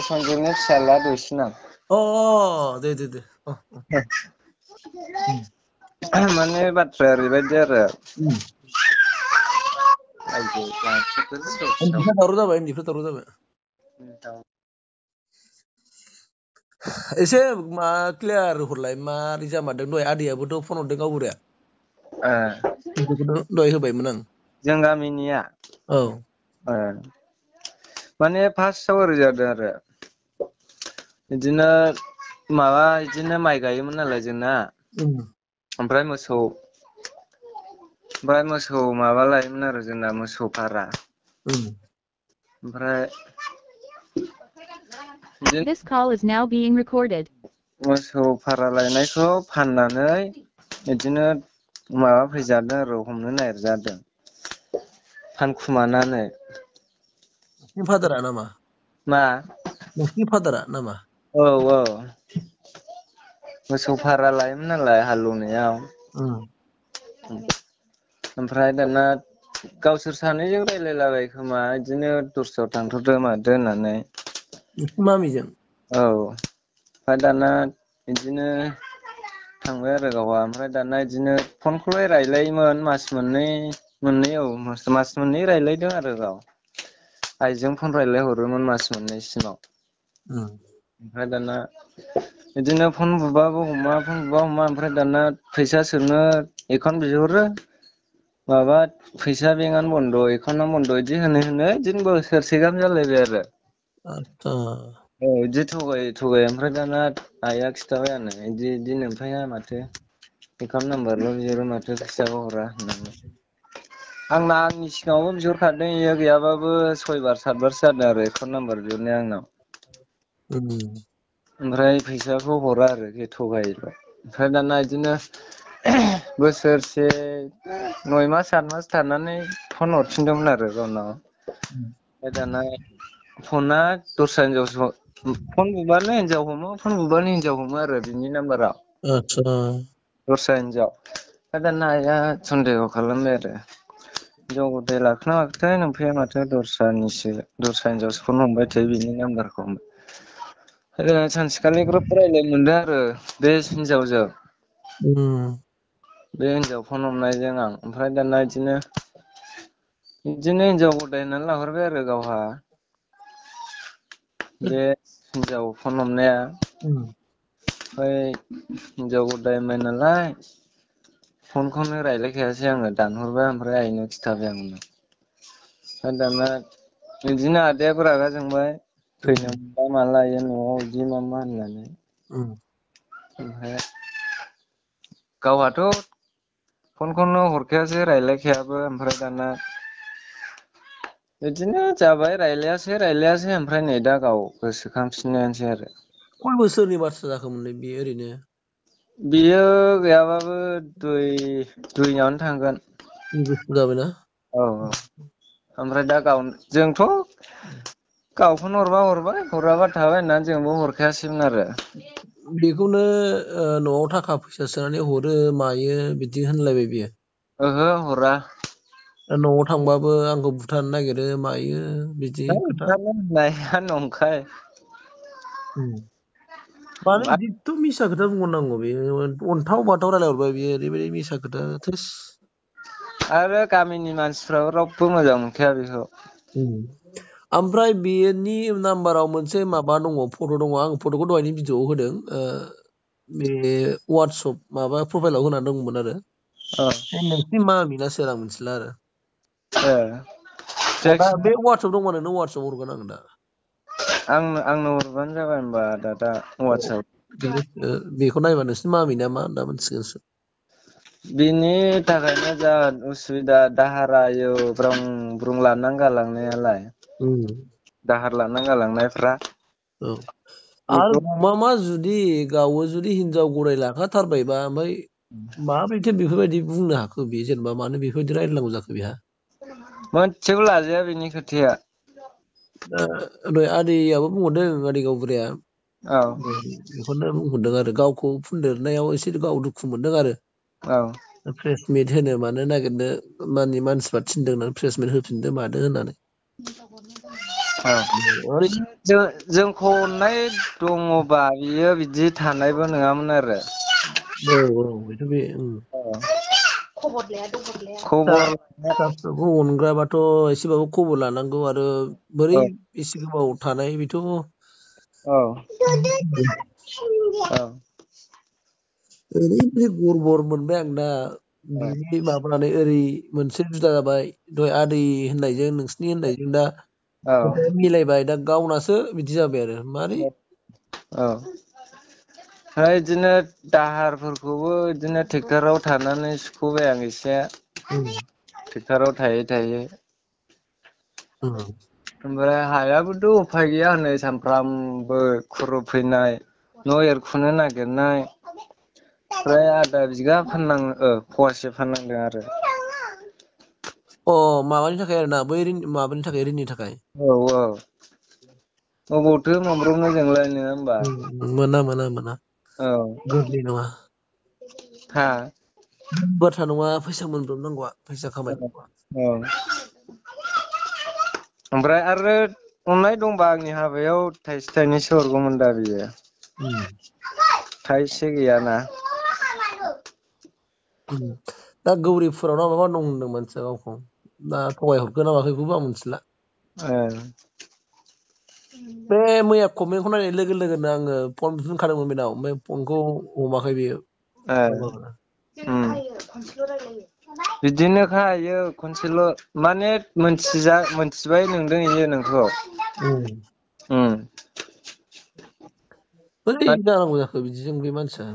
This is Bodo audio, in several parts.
सनजोंनो फिसाला दुइसिना दे माने बाथ्राया ओरैबायदि आरो उन्दैफ्रा दावराव जाबाय एसे मा क्लियार हरलाय मारै जामारदों दहाय आदैयाबोथ' फन हरदों गावबुराया दहाय होबायमोन आं जों गामिनिया औ माने फार्स्टआव ओरै जादों आरो बिदिनो माबा बिदिनो माइ गायोमोन नालाय जोंना ओमफ्राय मोसौ माबा लायोमोन आरो जोंना मोसौ भारा ओमफ्राय This call is now being recorded. मोसौ भारा लायनायखौ फाननानै बिदिनो माबा फैजादों आरो हमनो नागिरजादों फानखुमानानै नोंसिनि फादारा नामा मा नोंसिनि फादारा नामा औ मोसौ भारा लायोमोन नालाय हालेवनायाव ओमफ्राय दाना गावसोर सानैजों रायलायलाबाय खोमा बिदिनो दस्रायाव थांथ'दो मादो होननानै नोंसिनि मामिजों औ ओमफ्राय दाना बिदिनो थांबाय आरो गावहा ओमफ्राय दाना बिदिनो फनखौलाय रायलायोमोन मास मोननै रायलायदों आरो गाव आइजों फन रायलाय हरोमोन मास मोननैसिमाव ओमफ्राय दाना बिदिनो फन बुबाबो हमा ओमफ्राय दाना फैसा सोनो एकाउन्ट बिहरो माबा फैसा बेंकआनो बन्द' एकाउन्टआनो बन्द' बिदि होनै बिदिनो बोसोरसे गाहाम जालायबाय आरो बिदि थगाय ओमफ्राय दाना आइया खिन्थाबाय आंनो बिदि नोमफाया माथो एकाउन्ट नाम्बारल' बिहरो माथो फैसाबो हरा होननानै आंनि सिगाङावबो बिहरखादों इयो गैयाबाबो 6 बार 7 बारसो जादों आरो एकाउन्ट नाम्बार बिहरनाया आंनाव ओमफ्राय फैसाखौ हरा आरो थगायोल' ओमफ्राय दाना बिदिनो बोसोरसे 9 मास 8 मास थानानै फन हरफिनदोंमोन आरो गावनाव ओमफ्राय दाना फना दस्रा हिनजावसो फन बुबानो हिनजाव हमो आरो बिनि नाम्बाराव दस्रा हिनजाव ओमफ्राय दाना आइया सन्देह खालामबाय आरो हिनजाव गदाय लाखोना माखोथाय नोमफाया माथो दस्रा हिनजावसो फन हमबाय थायो बिनि नाम्बारखौ सानसेखालि ग्रोब रायलायनो मोनदों आरो बे हिनजावजों बे हिनजाव फन हमनायजों आं ओमफ्राय दाना बिदिनो हिनजाव गदाय होननानै लाहरबाय आरो गावहा बे हिनजाव फन हमनाया ओमफ्राय हिनजाव गदाय होनबाय नालाय फनखौनो रायलायखायासै आङो दानहरबाय ओमफ्राय आइनो खिन्थाबाय आं ओमफ्राय दाना बिदिनो आदायाबो रागा जोंबाय फैनो मोनबा माला इयो न'आव बिदि मा होननानै ओमफ्राय गावहाथ' फनखौनो हरखायासै रायलायखायाबो ओमफ्राय दाना बिदिनो जाबाय रायलायासै ओमफ्राय नै दा गाव गोसोखांफिननायानोसै आरो खय बोसोरनि बाथ्रा जाखोमोनलै बेयो ओरैनो बियो गैयाबाबो दुइयावनो थांगोन 2 बोसोर जाबायना औ ओमफ्राय दा जोंथ' गाव फन हरबा हरबाय हराबा थाबाय होननानै जोंबो हरखायासैमोन आरो बेखौनो न'आव थाखा फैसा सोनानै हरो मायो बिदि होनलायबाय बियो ओहो हरा न'आव थांबाबो आंखौ बुथारनो नागिरो मायो बिदि खोथा बुथारनो होननाया नंखाय मानो बिदिथ' मिसा खोथा बुंहरनांगौ बेयो अन्थाव बाथाव रायलायहरबाय बियो ओरैबायदि मिसा खोथा थोस आरो गामिनि मानसिफ्राबो रावबो मोजां मोनखाया बेखौ ओमफ्राय बेनि नाम्बाराव मोनसे माबा दङ फट' दङ आं फट'खौ दहायनि भिडिअ'आव होदों बे वाट्सएप माबा प्रफाइलाव होनानै दंमोन आरो नोंसिनि मामिना सोर आं मिथिला आरो दा बे वाट्सएप दंबा नोंनो वाट्सएप हरगोन आं दा आंनो हरबानो जाबाय होमबा दा वाट्सएप बेखौ नायबा नोंसिनि मामि ना मा दा मोनसिगोनसो बिनि थाखायनो जा उसुबिदा दाहारा ब्रुं ब्रुं लानानै गालांनायालाय दाहार लानानै गालांनायफ्रा औ आरो मा जुदि गावो जुदि हिनजाव गदाय लाखाथारबायबा ओमफ्राय माब्रैथो बेफोरबायदि बुंनो हाखो बे जेनेबा मानो बेफोरबायदि रायलायनांगौ जाखो बेहा मोनसेबो लाजाया बेनि खोथाया दहाय आदैयाबो बुंहरदों आदै गावबुराया औ बेखौनो बुंहरदों आरो गावखौ फुनदेरनायाव एसे गाव दुखु मोनदों आरो प्रेसमिट होनो मानो नागिरनो मानसिफ्रा थिनदों होननानै प्रेसमिट होफिनदो मादो होननानै औ ओरै जोंखौ अननाय दङबा बियो बिदि थानायबो नङामोन आरो औ औ बेथ' बे खबर फिसाफोरखौ अनग्राबाथ' एसेबाबो खबर लानांगौ आरो बोरै औ एसे गोबाव थानाय बेथ' औ औ ओरैबायदि गरबर मोनबाय आं दा बिनि माबानानै ओरै मोनसे जुदा जाबाय दहाय आदै होननायजों नोंसिनि होननायजों दा औ खोथाया मिलायबाय दा गावनासो बिदि जाबाय आरो मारै औ ओमफ्राय बिदिनो दाहारफोरखौबो बिदिनो ट्रेक्टराव थानानै सुख'बाय आं एसे ट्रेक्टराव थायै थायै ओमफ्राय हायाबोथ' उफाय गैया हनै सानफ्रामबो खुर'ब फैनाय न' एरखुनो नागिरनाय ओमफ्राय आधा बिगा फवासे फाननांदों आरो अ माबानि थाखाय आरो ना बै माबानि थाखाय रिननि थाखाय औ औ अबावथो मोनब्रबनो जोंलाय नङा होमबा मोना मोना मोना औ गोरलै नङा हा बाथ्रा नङा फैसा मोनब्रबनांगौआ फैसा खामायनांगौआ औ ओमफ्राय आरो अननाय दंबा आंनि हाबायाव थाइसे थाइनैसो हरगौमोन दा बियो थाइसे गैयाना दा गौरिपुराव ना माबा दं होनदों मानसिया गावखौ दा थगाय हरखो ना माखो बेखौबो आं मिथिला बे मैया कमेन्टखौ नायनाय लोगो लोगोनो आङो फन बुफिनखादोंमोन बेनाव ओमफ्राय फनखौ हमाखै बेयो बिदिनोखा इयो खनसेल' माने मोनथिबाय नोंदों इयो नोंखौ बोरै जानांगौ जाखो बिदिजों बे मानसिया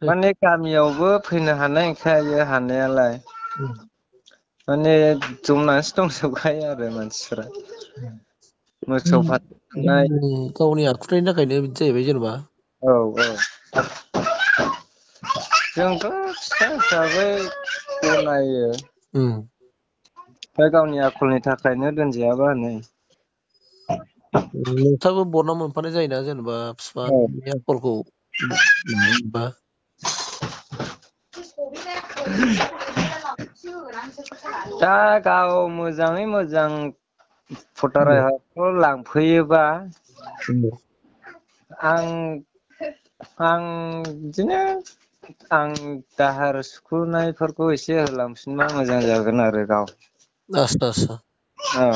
माने गामियावबो फैनो हानाय नंखाया हानायालाय माने जमनासो दंजोबखायो आरो मानसिफोरा मोसौ फाननाय गावनि आखुथायनि थाखायनो बिदि जाहैबाय जेनेबा औ औ जोंथ' फिसा हिसाबै गनायो ओमफ्राय गावनि आखलनि थाखायनो दोनजायाबा हनै नोंथाङाबो बरनाम मोनफानाय जायोना जेनेबा बिफानि आखलखौ बा दा गाव मोजाङै मोजां भटार लांफैयोबा आं बिदिनो आं दाहार सुखुनायफोरखौ एसे होलांफिनबा मोजां जागोन आरो गाव आस्सा आस्सा औ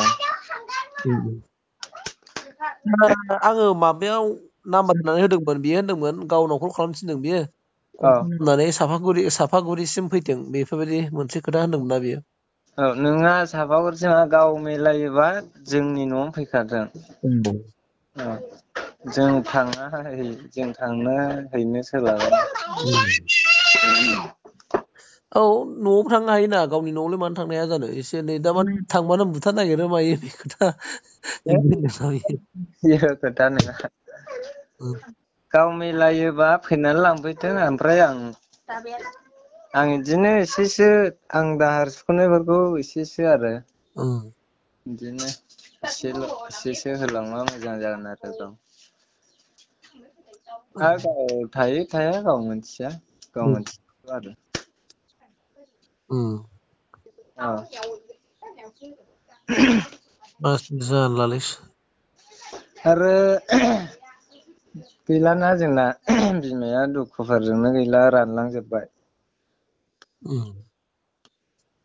आङो माबायाव नाम्बार होनानै होदोंमोन बियो होनदोंमोन गावनाव कल खालामनो थिनदों बियो औ होननानै सापागुरिसिम फैथों बेफोरबायदि मोनसे खोथा होनदोंमोनना बियो औ नोंहा सापागुरिसिम गाव मिलायोबा जोंनि न'आवनो फैखाथों औ जों थांनो हैनो सोलाबा औ न'आवबो थांनो हायोना गावनि न'आवलाय मानो थांनो हाया जानो एसे एनै दामाने थांबानो बुथारनो नागिरो मायो बे खोथा जेबो खोथा नङा गाव मिलायोबा फैनानै लांफैथों ओमफ्राय आं बिदिनो एसेसो आं दाहार सुख'नायफोरखौ एसेसो आरो बिदिनो एसेसो होलांबा मोजां जागोन आरो गाव आरो गाव थायो थाया गाव मिथिया गाव मिथिसिगौ आरो औ जारलालै आरो गैलाना जोंना बिमाया दुखुफोरजोंनो गैला रानलांजोबबाय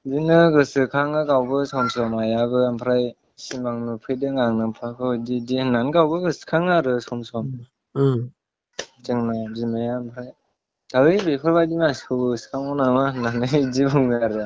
बिदिनो गोसोखाङो गावबो सम सम आयाबो ओमफ्राय सिमां नुफैदों आं नोमफाखौ बिदि होननानै गावबो गोसोखाङो आरो सम सम जोंना बिमाया ओमफ्राय बेफोरबायदि मानसिखौ गोसोखांगौ नामा होननानै बिदि बुङो आरो